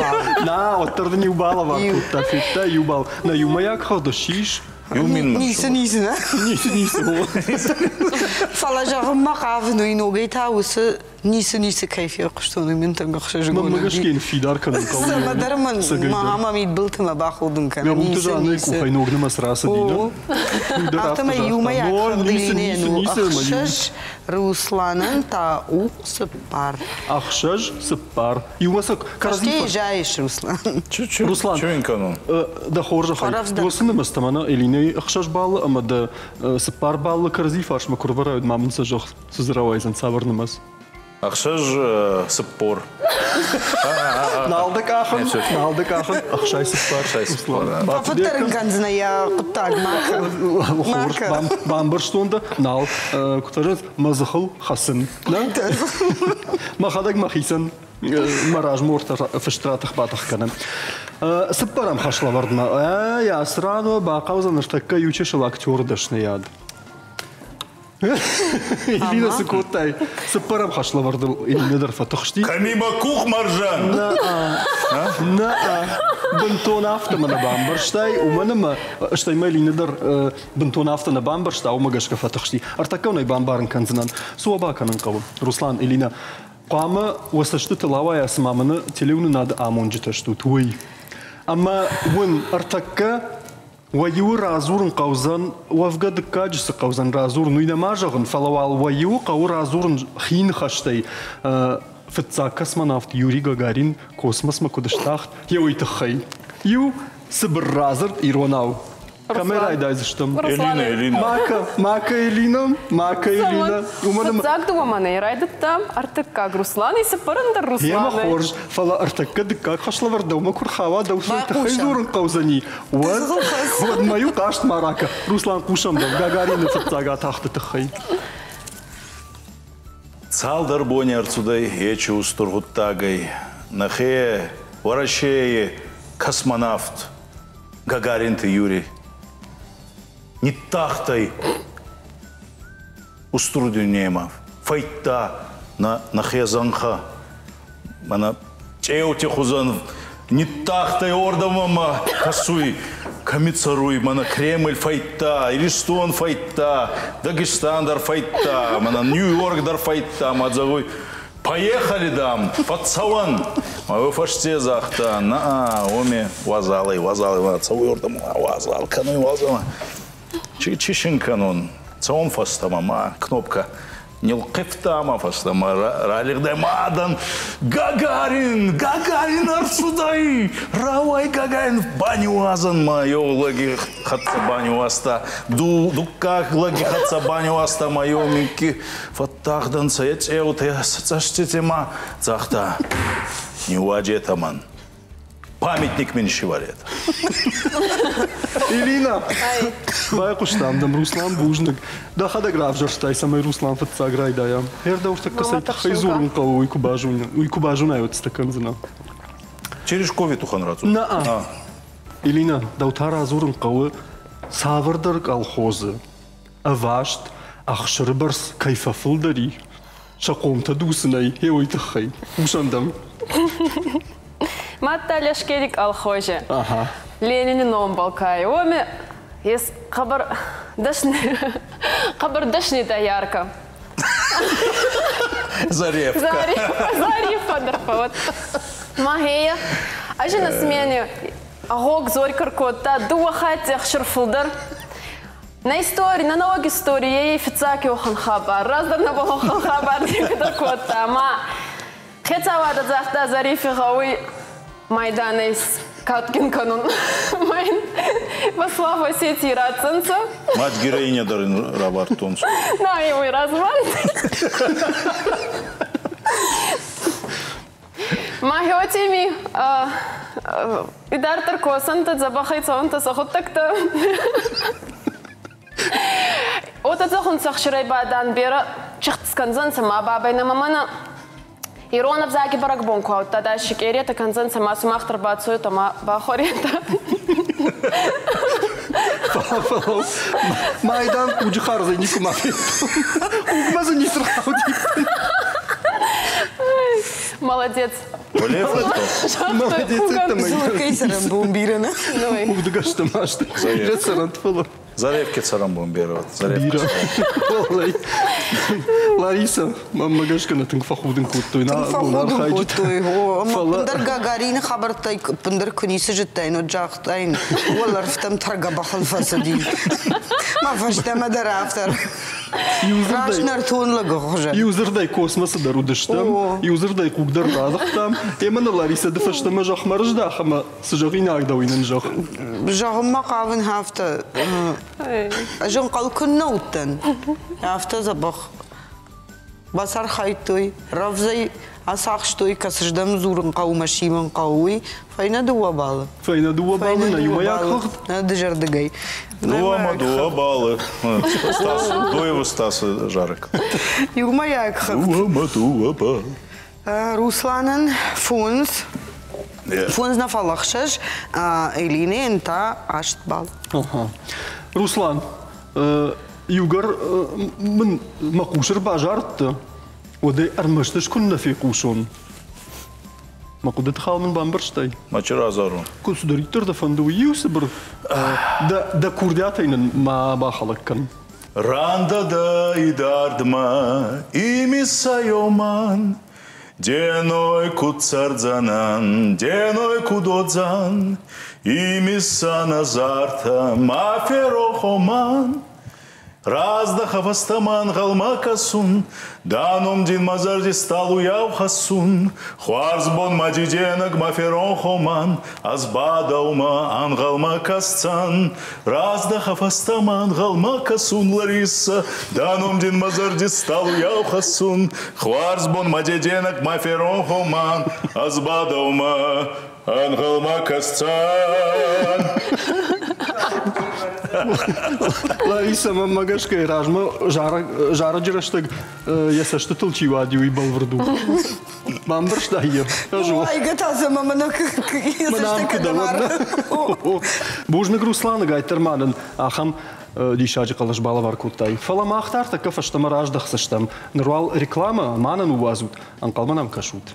балл. Нӕ, уӕддӕр дын иу балл авӕрд кодта, федтай, иу балл. Нӕ иумӕйаг хыгъд ссис. Иу мин Ницы, ницы, нӕ? Ницы, ницы. Фӕлӕ зӕгъынмӕ хъавын, уый ногӕй та уыцы ницы-ницы кӕй фехъуыстон, уый мын тынг ӕхсызгон Мӕнмӕ гӕсгӕ йын фидар кӕнын хъӕуы. Цӕмӕдӕр мын мӕ мидбылты мӕ бахудын кӕны. Мӕ бунты Жаннӕйы къухӕй ног нымӕц рацыди, нӕ? Афтӕмӕй иумӕйаг хыгъд Иринӕйӕн у ӕхсӕз, Русланӕн та у цыппар. Ӕхсӕз, цыппар. Иумӕ сӕ кӕрӕдзи зайыс, Руслан. Руслан, дӕ хорзӕхӕй, уыцы нымӕцтӕ мӕнӕ Элинӕйы ӕхсӕз баллы ӕмӕ дӕ цыппар баллы кӕрӕдзи фарсмӕ куы рвӕрай, ма мын сӕ зӕгъ, цы дзы рауайдзӕн, цавӕр нымӕц? Ӕхсӕз цыппор. Нал дӕ къахын, нал дӕ къахын, 64. Фӕфыддӕр ын кӕндзынӕ йӕ хъуыддаг, ма Хорз, бамбӕрстон дӕ, нал, куыд фӕзӕгъынц, мӕ дзыхыл хӕцын. Мӕхӕдӕг мӕхицӕн мӕ размортӕ фыст ратых-батых кӕнын. Цыппӕрӕм хӕслӕвӕрдмӕ. Ӕй, ацы ран бахъӕудзӕн ныртӕккӕ иу чысыл актеры дӕсныйад. Элина цы кодтай? Цыппӕрӕм хӕслӕвӕрдыл Элина дӕр фӕтыхсти. Кӕми мӕ къухмӕрзӕн? Нӕ, бынтон афтӕ мӕ нӕ бамбӕрстай, уымӕн ӕмӕ стӕй мӕ Элина дӕр бынтон афтӕ нӕ бамбӕрста, уымӕ гӕсгӕ фӕтыхсти. Ӕртӕккӕ уын ӕй бамбарын кӕндзынӕн. Цы уӕ бакӕнын хъӕуы? Руслан, Элина, хъуамӕ уӕ цӕстытыл ауайа, цыма мӕнӕ телеуынынады амонджытӕ стут, уый. Ӕмӕ уын ӕртӕккӕ Уӕ иуы радзурын хъӕудзӕн, уӕвгӕ дыккаджы цы хъӕудзӕн радзурын, уый нӕма зӕгъын, фӕлӕ уал уӕ иуы хъӕуы радзурын хи ныхӕстӕй. Фыццаг космонавт Юрий Гагарин космосмӕ куыд стахт, йӕ уый тыххӕй. Иу цыбыр радзырд иронау. Кӕмӕй райдайдзыстӕм? Элина, Элина. Мака, Мака Элина, Мака Элина. Фыццаг дыууӕ мӕнӕй райдыдта, ӕртыккаг Руслан, и цыппӕрӕн дӕр Руслан. Емӕ хорз, фӕлӕ ӕртӕккӕ дыккаг хӕслӕвӕрд дӕумӕ куы рхауа, дӕу цӕй тыххӕй дзурын хъӕудзӕни, уӕд, уӕд ма иу хъаст ма ракӕ. Руслан, хъусӕм дӕм Гагарины фыццаг атахты тыххӕй. Цалдӕр бони ӕрцудӕй ечи устур гъуддагӕй. Нӕхе Уӕрӕсейи космонавт Гагаринты Юрий ниттахтӕй устур дуйнемӕ, фӕйдта нӕхе зӕнхӕ, мӕнӕ цъеути хузӕн ниттахтӕй уордӕмӕ ма кӕсуй, кӕми цӕруй, мӕнӕ Кремль фӕйдта, Иристон фӕйдта, Дагестан дӕр фӕйдта, мӕнӕ Нью-Йорк дӕр фӕйдта, ма зӕгъуй, Поехали, дам, фӕццӕуӕн. Ма фӕсте загъта, на, уоми уазалӕй, уазалӕй, цӕуй уордӕмӕ, уазал кӕнуй, уазал. Чи кӕнун? Цӕун фӕстӕмӕ, ма кнопка нилхъивта ма фӕстӕмӕ ралигъдӕй ма адӕн Гагарин, Гагарин ӕрцудӕй, рауай Гагарин баниуазӕн ма еу лӕги хӕццӕ баниуазта, дуккаг лӕги хӕццӕ баниуазта ма еу минки Фӕттагъдӕнцӕ е цъеутӕ цӕститӕмӕ, загъта, ниууадзетӕ мӕн. Памятник мин сивӕрет. Ирина, байхъуыстам дӕм, Руслан, бузныг. Дӕхӕдӕг равзӕрстай, цӕмӕй Руслан фыццаг райдайа. Ӕрдӕуртӕккӕ цӕй тыххӕй дзурын хъӕуы, уый куы базонай, уый куы базонай, уӕд цытӕ кӕндзынӕ? Терешкови тухӕн рацу. Нӕ. Элина, дӕу та радзурын хъӕуы цавӕрдӕр колхозы ӕваст ӕхсыры бӕрц кӕй фӕфылдӕр и, сӕ хъомтӕ дуцынӕй, гъе уый тыххӕй. Хъусӕн дӕм. Мадта Лешкери колхозе. Ленини номбӕл ка уоми ес хъӕбӕр дӕсни, хъӕбӕр дӕсни доярка. Заревка. Зарифа дӕр фӕууӕд. Ма гъея, ӕз на смене гъог зорькӕ кодта дууӕ хатти ӕхсир фулдӕр. На истории, на наук истории фиццаг уӕхӕн хабар, раздӕр нӕ уӕхӕн хабар некӕдӕр кодта. Ма хецауадӕ загъта Зарифи гъӕуй майданӕй кадгин кӕнун. Майн во славу Осетии ратдзӕнцӕ. Мать героиня дӕр ин равардтонцӕ. На, уой размӕ. Мӕхеотеми идарддӕр косӕнтӕ, дзӕбӕхӕй цӕунтӕ сӕ гъуддӕгтӕ. Уотӕ зӕгъунцӕ ӕхсирӕй бадан берӕ чихт скӕндзӕнцӕ ма бабӕй нӕмӕ мӕнӕ Ирон ӕвзаги бӕрӕгбон ку аудта, да шикъеретӕ кӕндзӕнцӕ ма сумах дӕр бацоетӕ ма бахуӕретӕ. Фӕлӕ майдан хъуджы хардзӕй никуы ма федтон. Хъугмӕ дзы ницы рхауди. Молодец. Молодец, это мы. Зуркӕй цӕрӕнбон бирӕ нӕ. Хъугдыгӕсты масты. Бирӕ цӕрӕнт, фӕлӕ. Заревки цӕрӕнбон бирӕ. Бирӕ. Лариса, мӕнмӕ гӕсгӕ нӕ тынг фӕхудын кодтой. Тынг фӕхудын кодтой. Ӕппындӕр Гагарины хабӕрттӕй ӕппындӕр куы ницы зыдтаин, уӕд загътаин, уӕлӕрвтӕм тӕргӕбӕхыл фӕцыди. Мӕ фӕстӕмӕ дӕр афтӕ. Раст нӕртон лӕгы хуызӕн. Иу дзырдӕй космосы дӕр уыдыстӕм, иу дзырдӕй хъуг дӕр радыгътам. Ӕмӕ нӕ Ларисӕ ды фӕстӕмӕ зӕхмӕ рыздӕх ӕмӕ цы зӕгъинаг дӕ, уый нын зӕгъ. Зӕгъынмӕ хъавын афтӕ. Ӕз ӕнхъӕл куыннӕ уыдтӕн, афтӕ дзӕбӕх бацархайдтой, рӕвдзӕй ацахстой, кӕцыздӕм дзурын хъӕуы мӕ симын хъӕуы, уый. Фӕйнӕ дыууӕ баллы. Фӕйнӕ дыууӕ баллы нӕ иумӕйаг хыгъд? Нӕ дызӕрдыгӕй. Дыууӕ ӕмӕ дыууӕ баллы. Стас, Доевы Стасы зарӕг. Иумӕйаг хыгъд. Дыууӕ ӕмӕ дыууӕ баллы. Русланӕн фондз, фондз нӕ фӕлӕ ӕхсӕз, Элинӕйӕн та аст балл. Руслан, иугӕр мын мӕ хъус ӕрбазардта, уӕд ӕй ӕрмӕст ӕз куыннӕ фехъусон. Мӕ хъуыдыты хал мын бамбӕрстай? Мачи разарон. Куы цыдӕриддӕр дӕ фӕнды, уый иу цыбыр дӕ курдиатӕй нын ма бахӕлӕг кӕн. Ранда дӕ идардмӕ имисайоман, Деной куд цӕрдзӕнӕн, деной куд уодзӕн, Имисӕнӕ зартӕ ма ферох омӕн. Раздӕхӕ фӕстӕмӕ ӕнгъӕлмӕ кӕсун, Дӕ ном дин мӕ зӕрди стъалуйау хӕссун. Хуӕрзбон мӕ диденӕг ма феронх омӕн, Ӕз ба дӕумӕ ӕнгъӕлмӕ кӕсдзӕн. Раздӕхӕ фӕстӕмӕ ӕнгъӕлмӕ кӕсун, Ларисӕ, Дӕ ном дин мӕ зӕрди стъалуйау хӕссун. Хуӕрзбон мӕ деденӕг ма феронх омӕн, Ӕз ба дӕумӕ ӕнгъӕлмӕ кӕсдзӕн. Ларисӕ, мӕнмӕ гӕсгӕ размӕ зарӕджы рӕстӕг йӕ цӕстытыл чи уади, уый бӕлвырд у. Бамбӕрстай йӕ? Уайгӕ та дзы мӕ мӕнӕ кӕдӕм Бузныг, Русланы, гайттӕр ма нын ахӕм диссаджы хъӕлӕс балӕвар кодтай. Фӕлӕ мах та ӕртӕккӕ фӕстӕмӕ раздӕхдзыстӕм. Ныр уал рекламӕ ма нын ныууадзут, ӕнхъӕлмӕ нӕм кӕсут.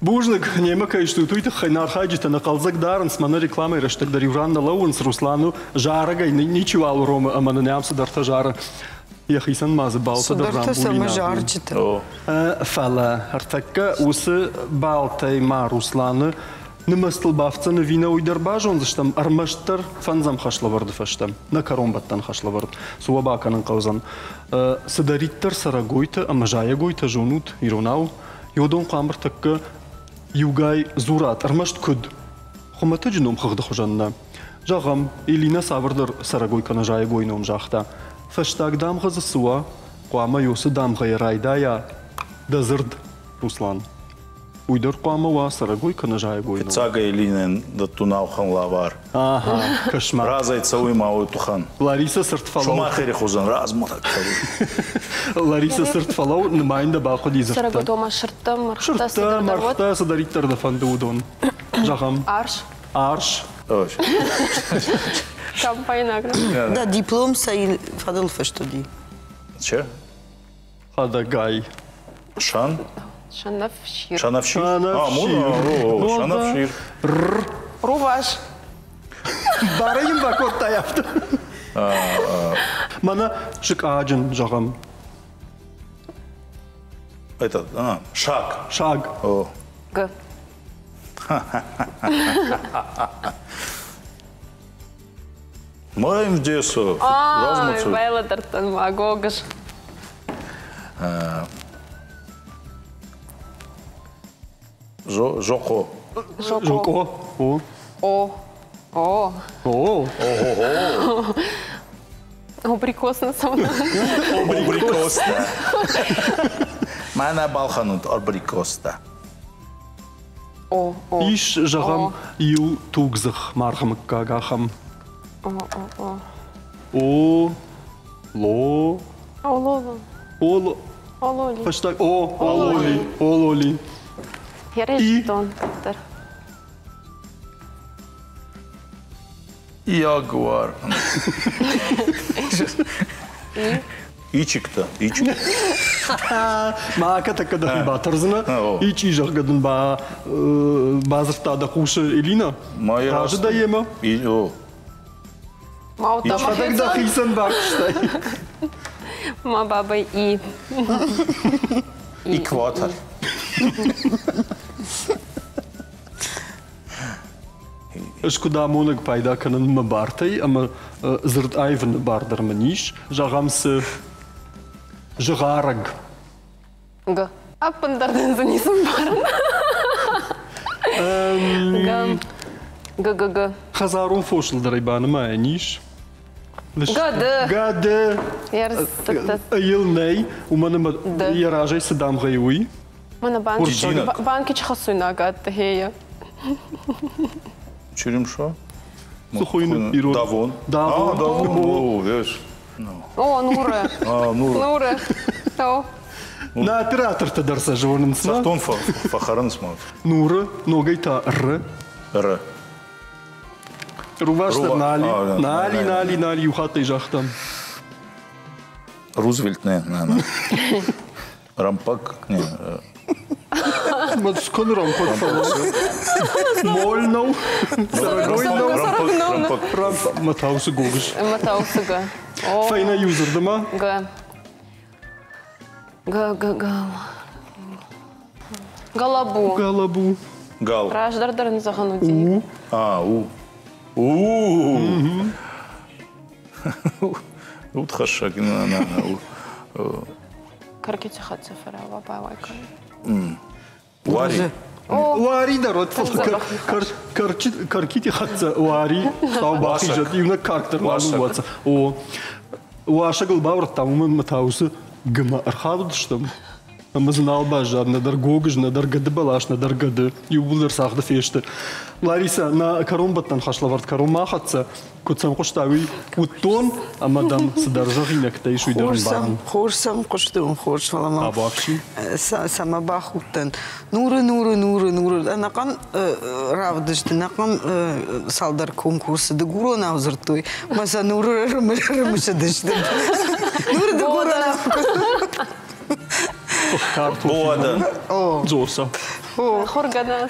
Бузныг, немӕ кӕй стут, уый тыххӕй нӕ архайджытӕ нӕ хъӕлдзӕг дарынц, мӕнӕ рекламӕйы рӕстӕг дӕр иу ран нӕ лӕууынц, Руслану зарӕгӕй ничиуал уромы ӕмӕ нын ам цыдӕртӕ зары. Йӕхицӕн ма дзы балтӕ дӕр рамбулинаг у. Фӕлӕ ӕртӕккӕ уыцы балтӕй ма Русланы нымӕцтыл бафтдзӕн ӕви нӕ, уый дӕр базондзыстӕм ӕрмӕстдӕр фӕндзӕм хӕслӕвӕрды фӕстӕ. Нӕ кӕронбӕттӕн хӕслӕвӕрд. Цы уӕ бакӕнын хъӕудзӕн? Цыдӕриддӕр цӕрӕгойтӕ ӕмӕ зайӕгойтӕ зонут иронау, уыдон хъуамӕ ӕртӕккӕ иугай дзурат, ӕрмӕст куыд? Хуымӕтӕджы номхыгъды хуызӕн нӕ. Зӕгъӕм, Элинӕ цавӕрдӕр цӕрӕгой кӕнӕ зайӕгой ном загъта. Фӕстаг дамгъӕ дзы цы уа, хъуамӕ уыцы дамгъӕйӕ райдайа дӕ дзырд, Руслан. Уый дӕр хъуамӕ уа цӕрӕгой кӕнӕ зайӕгой ном. Фыццаг Элинӕн дӕттун аухан лавар. Ага, кӕс-ма. Разӕй цӕуй ма уой тухӕн. Ларисӕ цырд фӕлӕуу. Шумахери хузӕн размӕ цӕуй. Ларисӕ цырд фӕлӕуу, нымайын дӕ бахъуыди дзырдтӕ. Цӕрӕгой дома сырдтӕ, мӕргътӕ, Сырдтӕ, мӕргътӕ, цыдӕриддӕр дӕ фӕнды, уыдон. Зӕгъӕм. Арс. Арс. Компайнаг. Дӕ диплом цӕй фӕдыл фыст уыди? Че? Хӕдӕгай. Шан? Шанафшир. Шанафшир? А, Шанафшир. Руваш. Барӕ йын бакодтай афтӕ. Мӕнӕ сыкъаджын, зӕгъӕм. Это, а, шаг. Шаг. О. Г. Моим десо. Ай, бӕлӕдӕрдтӕн ма гогыз. Жохо. Жоко. О. О. О. О. Ого. Абрикосно со мной. Абрикоста. Мӕнӕ балхӕнут абрикоста. О, о. Ис, зӕгъӕм, иу тугдзых маргъы мыггаг ахӕм. О, о, о. О, ло. Ололо. Оло. Ололи. Фӕстаг О, ололи, ололи. Ерестон дӕр. Ягуар. Ичикта, ичик. Ма кӕтӕккӕ дӕхи батӕрдзынӕ. Ичъи, зӕгъгӕ дын ба бадзырдта дӕ хъусы Элина. Разы дӕ йемӕ? Дӕхӕдӕг дӕхицӕн бакуыстай. Ма бабай и. Экватор. Ӕз куыд амонӕг пайда кӕнын мӕ бартӕй ӕмӕ дзырд аивыны бар дӕр мын ис. Зӕгъӕм, цы зыгъарӕг. Г. Ӕппындӕр дын дзы ницы мбарын. Г. Г. Г. Г. Хӕдзарон фосыл дӕр ӕй банымайӕн ис. Гӕды. Гӕды. Йыл нӕй, уымӕн ӕмӕ йӕ разӕй цы дамгъӕ и, уый. Мӕнӕ банки хӕссуйнаг адтӕй. Черемша? Цы хуыйны ирон? Давон. Давон. А, Давон. О, веш. О, Нуры. А, Нуры. Нуры. О. Нӕ оператортӕ дӕр сӕ зонынц. Цӕхтон фӕхӕрынц ма. Нуры, ногӕй та Р. Р. Рувас дӕр нали. Нали, нали, нали, иу хаттӕй загътам. Рузвельт, не, не, не. Рампак, не. Скон рампак Мольнау. Рампак. Рампак. Матаусы гогыз. Матаусы г. Фӕйнӕ иу дзырды ма? Г. Г, Г, Г. Галабу. Галабу. Гал. Раздӕр дӕр ын зӕгъын уыди. У. А, у. У. Удхӕссӕг. На, на, на. Кӕркити хӕццӕ фӕрӕуа байуай кӕнын. Уари. Уари дӕр уӕд кӕркити хӕццӕ уари сау бахизӕд иунӕг карк дӕр ма ныууадза. О, уасӕгыл бавӕрдтам, уымӕн мӕ та уыцы гымӕ ӕрхаудыстӕм. Ӕмӕ дзы нал баззад нӕдӕр гогыз, нӕдӕр гӕдыбӕлас, нӕдӕр гӕды. Иууылдӕр цагъды фесты. Ларисӕ, нӕ кӕронбӕттӕн хӕслӕвӕрд кӕронмӕ ахӕццӕ. Куыд сӕм хъуыста, уый уыдтон, ӕмӕ дӕм цыдӕр зӕгъинӕгтӕ ис, уый дӕр ӕмбарын. Хорз сӕм хъуыстон, хорз, фӕлӕ ма цӕмӕ бахудтӕн. Нуры, нуры, нуры, нуры. Ӕнӕхъӕн равдыст, ӕнӕхъӕн цалдӕр конкурсы дыгуронау дзырдтой. Мӕ сӕ нуры ӕрымысыдысты. Нуры дыгуронау. Боадӕн. Дзоса. Хоргӕнӕн.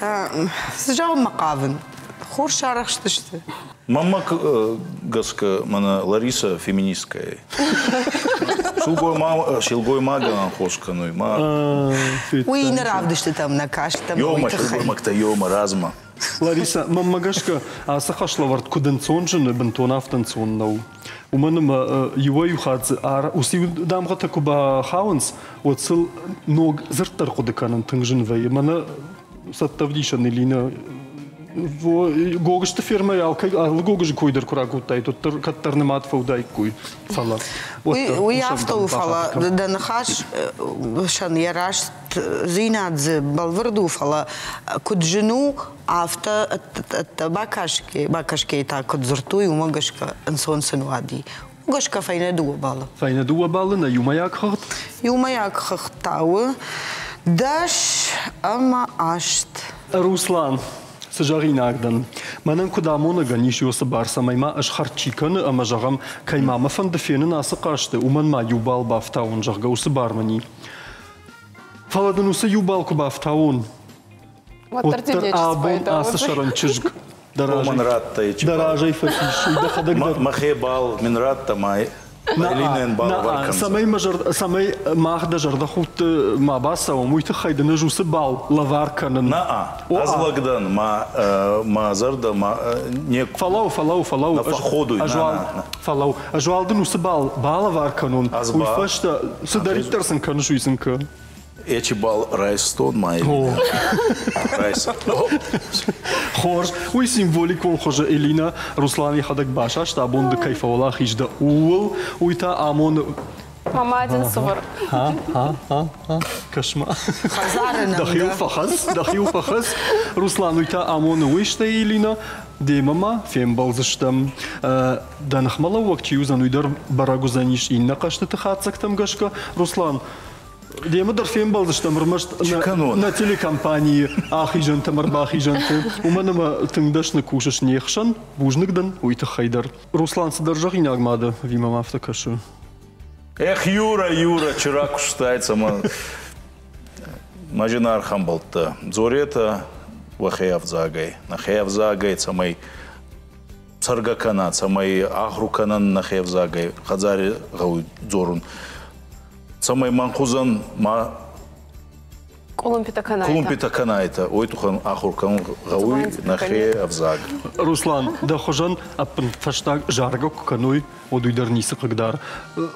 Цы зӕгъынмӕ хъавын? Хорз сарӕхстысты. Мӕнмӕ гӕсгӕ мӕнӕ Лариса феминисткӕ Силгоймагӕн ӕнхос кӕнуй. Ма Уый нӕ равдыстытӕм нӕ кастӕн. Ёма силгоймӕгтӕ ёма размӕ. Лариса, мӕнмӕ гӕсгӕ, ацы хӕслӕвӕрд куыд ӕнцон зыны, бынтон афтӕ ӕнцон нӕу. Уымӕн ӕмӕ иуӕй-иу хатт дзы уыцы дамгъӕтӕ куы бахауынц, уӕд сыл ног дзырд дӕр хъуыды кӕнын тынг зын вӕййы. Мӕнӕ цӕттӕ ӕвдисӕн Элина Гогызты фермӕйы алкӕй алы гогызы кой дӕр куы ракодтаид, уӕддӕр кӕддӕр нымад фӕуыдаиккой. Фӕлӕ уый афтӕ у, фӕлӕ дӕ ныхас сӕн йӕ рӕстдзинад дзы бӕлвырд у, фӕлӕ куыд зын у, афтӕ ӕддӕ бакӕсгӕйӕ та куыд дзырдтой, уымӕ гӕсгӕ ӕнцон сын уади. Гӕсгӕ фӕйнӕ дыууӕ баллы. Фӕйнӕ дыууӕ баллы нӕ иумӕйаг хыгъд? Иумӕйаг хыгъд та у 10 ӕмӕ 8. Руслан, цы зӕгъинаг дӕн? Мӕнӕн куыд амонӕгӕн ис уыцы бар, цӕмӕй ма ӕз хӕрд чи кӕны ӕмӕ, зӕгъӕм, кӕй ма мӕ фӕнды фенын ацы хъазты, уымӕн ма иу балл бафтауон, зӕгъгӕ, уыцы бар мын и. Фӕлӕ дын уыцы иу балл куы бафтауон, уӕддӕр абон ацы сӕрӕн чызг дӕ разӕй, дӕ разӕй фӕцис, уый дӕхӕдӕг дӕр. Мӕхе бал мин радта, ма Элинӕн балӕвар кӕндзӕн. Цӕмӕй мах дӕ зӕрдӕхудты ма бацӕуӕм, уый тыххӕй дын ӕз уыцы бал лӕвар кӕнын. На, ӕз лӕг дӕн, мӕ зӕрдӕ ма не Фӕлӕуу, фӕлӕуу, фӕлӕуу. Нӕ фӕходуй. Фӕлӕуу, ӕз уал дын уыцы бал балӕвар кӕнон, уый фӕстӕ цыдӕриддӕр сын кӕныс, уый сын кӕ. Эти бал райстон ма райса. Хорз, уый символикон хуызы Элина Руслан йӕхӕдӕг басаста, абон ды кӕй фӕуӕлахиз дӕ, ууыл. Уый та амоны Мӕ мадин цувӕр. Кӕс-ма. Дӕхиуыл фӕхӕц, дӕхиуыл фӕхӕц. Руслан, уый та амоны уый, стӕй Элина, демӕ ма фембӕлдзыстӕм. Дӕ ныхмӕлӕууӕг чи уыдзӕн, уый дӕр бӕрӕг уыдзӕнис иннӕ хъӕзтыты хатдзӕгтӕм гӕсгӕ. Руслан, демӕ дӕр фембӕлдзыстӕм ӕрмӕст нӕ телекомпанийы ахизӕнтӕм ӕрбахизӕнты. Уымӕн ӕмӕ тынг дӕсны кусыс не хсӕн. Бузныг дын уый тыххӕй дӕр. Руслан, цыдӕр зӕгъинаг ма дӕ, ӕви мӕм афтӕ кӕсы? Эх, Юра, Юра, чи ракуыстай, цӕмӕ мӕ зынаргъ ӕмбӕлттӕ, дзоретӕ уӕхе ӕвзагӕй, нӕхе ӕвзагӕй, цӕмӕй цӕргӕ кӕна, цӕмӕй ахур кӕнӕн нӕхе ӕвзагӕй, хӕдзари гъӕуй дзорун, цӕмӕй мӕн хузӕн ма Къуылымпытӕ кӕнайтӕ. Къуылымпытӕ кӕнайтӕ, уой туххӕн ахур кӕнун гъӕуй нӕхе ӕвзаг. Руслан, дӕ хузӕн ӕппынфӕстаг заргӕ куы кӕной, уӕд уый дӕр ницы хъыгдар.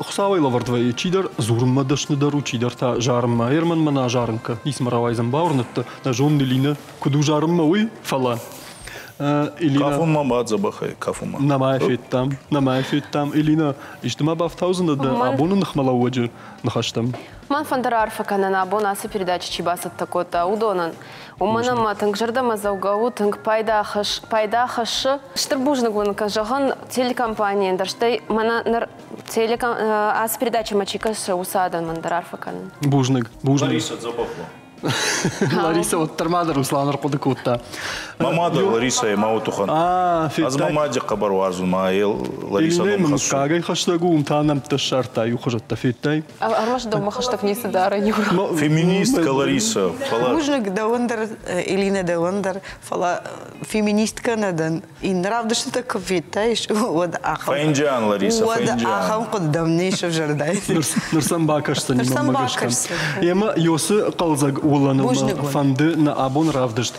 Хуыцауӕй лӕвӕрд вӕййы, чидӕр дзурынмӕ дӕсныдӕр у, чидӕр та зарынмӕ. Ӕрмӕн мӕ нӕ зарын кӕ, ницымӕ рауайдзӕн, бауырныдта, нӕ зонын Элина, куыд у зарынмӕ уый, фӕлӕ Элина... Кафунмӕ ма дзӕбӕхӕй, кафунмӕ. Нӕма федтам, нӕма федтам. Элина, исты ма бафтаудзынӕ дӕ абоны ныхмӕлӕууӕджы ныхӕстӕм? Мӕн фӕнды раарфӕ кӕнын, абон ацы передача чи бацӕттӕ кодта, уыдонӕн. Уымӕн ӕмӕ тынг зӕрдӕмӕдзӕугӕ у, тынг пайда хӕссы. Стыр бузныг уын, кӕй зӕгъын, телекомпанийӕн дӕр, стӕй мӕнӕ ныр ацы передачӕмӕ чи кӕсы, уыцы адӕмӕн дӕр арфӕ кӕнын. Бузныг, бузныг. Лариса дзӕбӕх у. Лариса уӕддӕр ма дӕр Руслан ӕрхъуыды кодта. Мӕ мадӕ Ларисӕйы ма утухӕн. Ӕз мӕ мади хъӕбӕр уарзун, ма Лариса ном хӕссун. Мыггагӕй хӕстӕг у, уым та нӕмттӕ ссардта, иу хуызӕттӕ федтай. Ӕрмӕст дӕумӕ хӕстӕг ницы дары, Юра. Феминистка Лариса, фӕлӕ... Бузныг дӕуӕн дӕр, Элина дӕуӕн дӕр, фӕлӕ феминисткӕ нӕ дӕн. Иннӕ равдыстытӕ куы федтаис, уӕд ахӕм... Фӕнджиан, Лариса, уӕд ахӕм хъуыды дӕм не сӕвзӕрдаид. Ныр сӕм бакӕсдзӕни мӕнмӕ гӕсгӕ. Емӕ Йосы хъӕлдзӕг уылӕныл фӕнды нӕ абон равдыст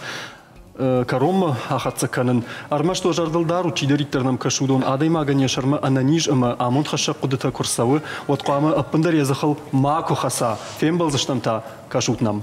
кӕронмӕ ахӕццӕ кӕнын. Ӕрмӕст уӕ зӕрдыл дарут, чидӕриддӕр нӕм кӕсы, уыдон адӕймагӕн йӕ сӕрмӕ ӕнӕниз ӕмӕ амондхӕссӕг хъуыдытӕ куы рцӕуы, уӕд хъуамӕ ӕппындӕр йӕ дзыхыл макуы хӕца. Фембӕлдзыстӕм та, кӕсут нӕм.